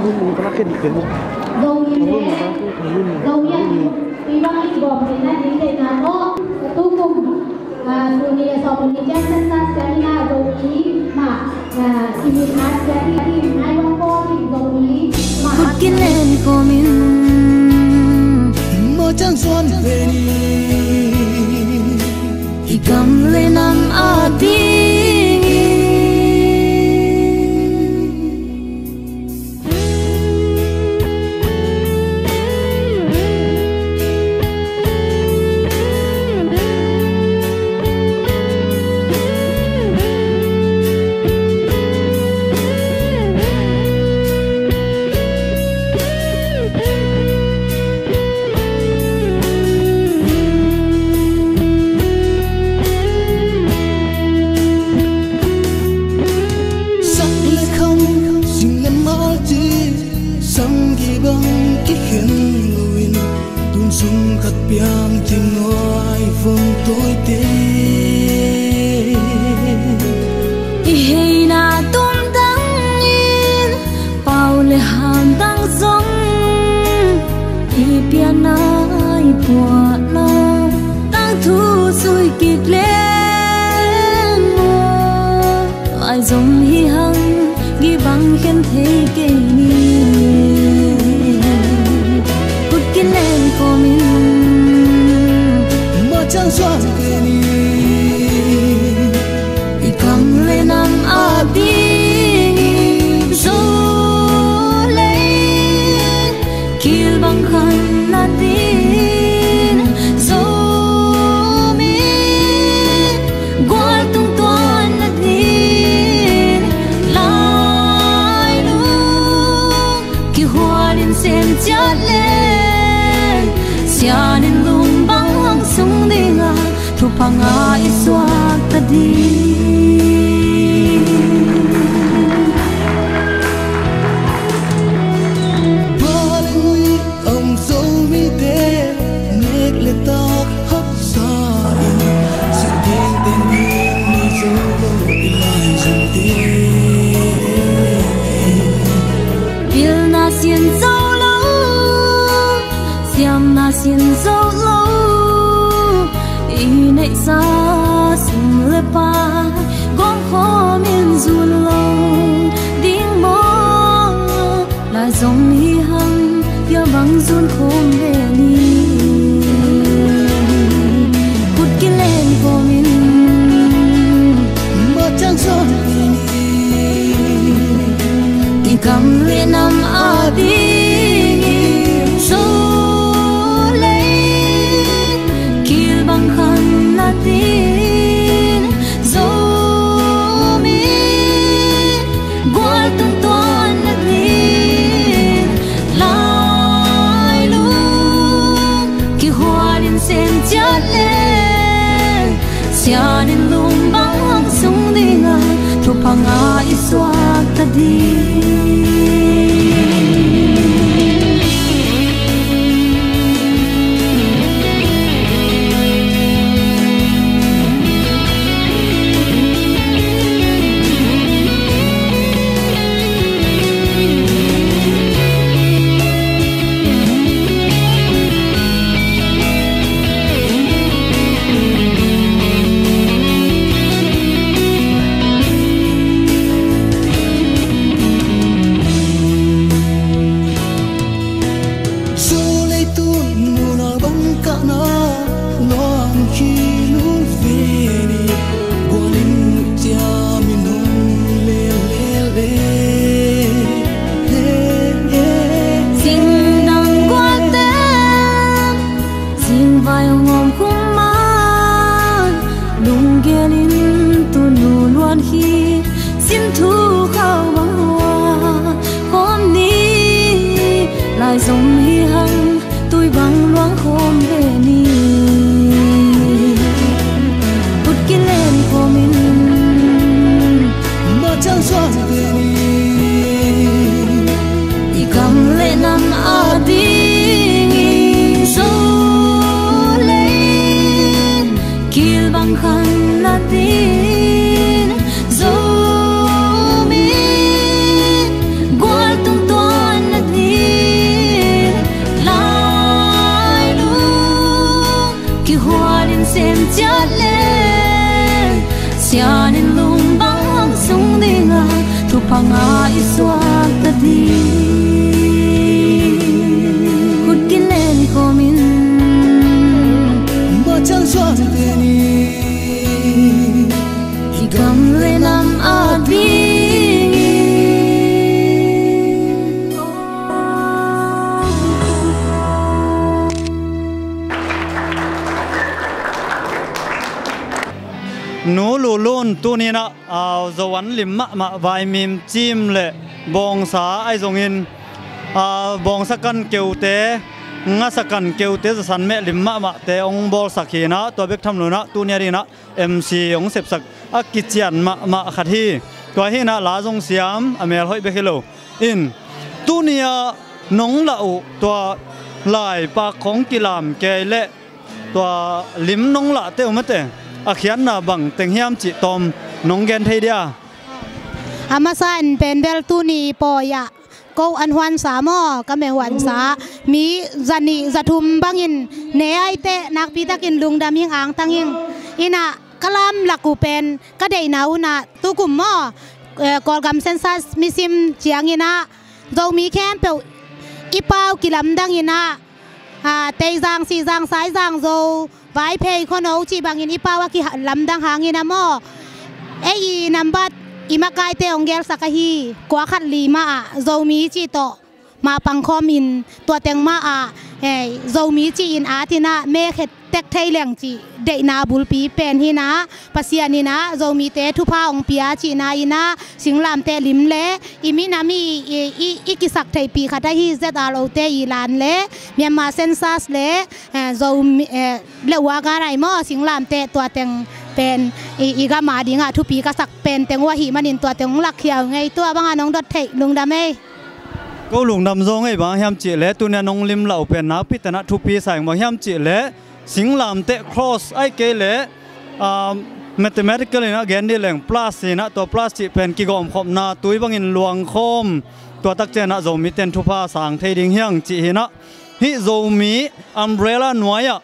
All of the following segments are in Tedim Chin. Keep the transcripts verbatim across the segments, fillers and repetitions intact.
Zomi le Zomi in tui bang in gawm theihna ding theihna tawh tukum, ah, tuni a sawm nih ciang sasa ciangin ah Zomi mah, ah, i mit a ciangin ah i nai bang kawm in Zomi mah. Kut kilen kawmin Mawcang suan pen i gam le nam a ding Sak le kham, sing le mal ci, sam kibang kikhen loin, tun sung khat piang ci nuai fong tawite. I heina tumtang in pau le hamtang zong i pianna i puah lo, tangthu zui kik leng maw? Lai zong hi hang, gibang khen thei kei ni. Kut kilen kawmin Mawcang suan pen i i gam le nam a ding i zo le kil bang khan na din, Zomi gual tung tuan na din, lailung kihual in sem ciat le, sian in lung bang hang sung ding a, thupha ngah i suak ta ding. Pa le ngui a um Zomite, nek le tak haksa in, sih ding teng ding ni zo lo i lai zong te. Pilna sin zo lo, siamna sin zo lo, i neihsa sum le pai gawm khawm in zun lo ding maw? Lai zong hi hang, hia bang zun khawm ve ni. Kut kilen kawmin Mawcang suan pen i i gam le nam a ding i zo le kil bang khan na din, Zomi gual tung tuan na din, lailung kihual in sem ciat le, sian in lung bang hang sung ding a, thupha ngah i suak ta ding. A i suakta ding khut kilen khawmin, Machang suakta ding i gam le nam a dingin. Nu Lulun tuninah, aa, Zoan lim mahmah vaimim cim le bawngsa ahi zongin, aa, bawngsa kan keute, ngasa kan keute, zasan meh lim mahmahte hong bawlsak hinah, tua bek tham loinah tunia dinah M C hong sepsak a kician mahmah khat hi. Tua hinah la zong siam, a mel hoih bek hi lo. In, tunia nong lah uh tua laipak khong kilam kei leh tua lim nong lahte uh mate a khiatna bang teng hiam cih tawm nong gen thei dia? A masa in pen bel tuni pawi ah ko an huansa maw, ka meh huansa mi zanih zathum bangin ne aite nakpitakin lungdam ing, angtang ing. Inah ka lamlak uh pen ka deihna unah tukum maw, eh, Kawlgam census misim cianginah Zomi khempeuh i pau kilamdanginah, ah, Teizang, Sihzang, Saizang, Zo, Vaiphei, Khuano cih bangin i pau a kilamdang hangin a maw, ei i nambat i makaite hong gelsak ahi, kua khat li mah ah Zomi cih tawh mah pangkhawmin tua teng mah ah, eh, Zomi cih in atinah mekhet tek thei leng cih deihna bulpi pen hinah, Pasian inah Zomite thupha hong pia cihna inah singlamteh lim le i minam i, i, i, i kisak theihpih khat ahi Z R O te i lan le Myanmar census le, eh, Zomi, eh, le uaganai maw, singlamteh tua teng pen i, i gam a dingah thupi ka sak pen teng uh ahih manin tua teng hong lakkhia uh ngei. Tua bangah nong dot theih lungdam ei. Ko lungdam zaw ngei, bang hiam cihleh tunia nong limlah uh pen nakpi tenah thupi sa ing. Bang hiam cihleh singlamteh cross ahi kei leh, ah, mathematical inah gen dih leng plus hinah, tua plus cih pen kigawmkhopna tui bangin luangkhawm, tua takcianah Zomite in thupha sang thei ding hiang cih hinah. Hih Zomi umbrella nuai-ah,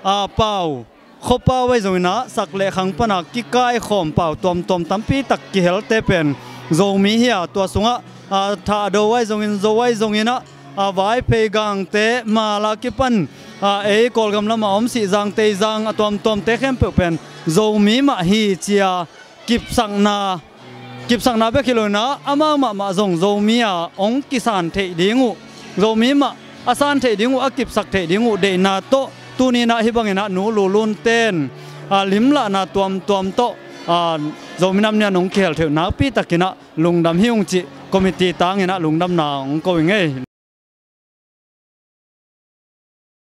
ah, pau, khuapau ahi zonginah sak le khang pana kikaikhawm pau tuamtuam tampitak kihelte pen Zomi hi a, tua sungah, ah, Thahdo ahi zongin, Zo ahi zonginah, ah, Vaiphei, Gangte, Mala kipan, ah, ei Kawlgam lamah om Sihzang, Teizang a tuamtuamte khempeuh pen Zomi mah hi ci-a kipsakna, kipsakna bek hi loinah amau mahmah zong Zomi a hong kisan theih ding uh, Zomi mah a san theih ding uh, a kipsak theih ding uh deihna tawh tuninah hih banginah Nu Lulun ten, ah, limlahna tuamtuam tawh, ah, Zomi Nam Ni-a nong kihel theih uh nakpitakinah lungdam hi ung cih committee tanginah lungdamna hong ko ing ei.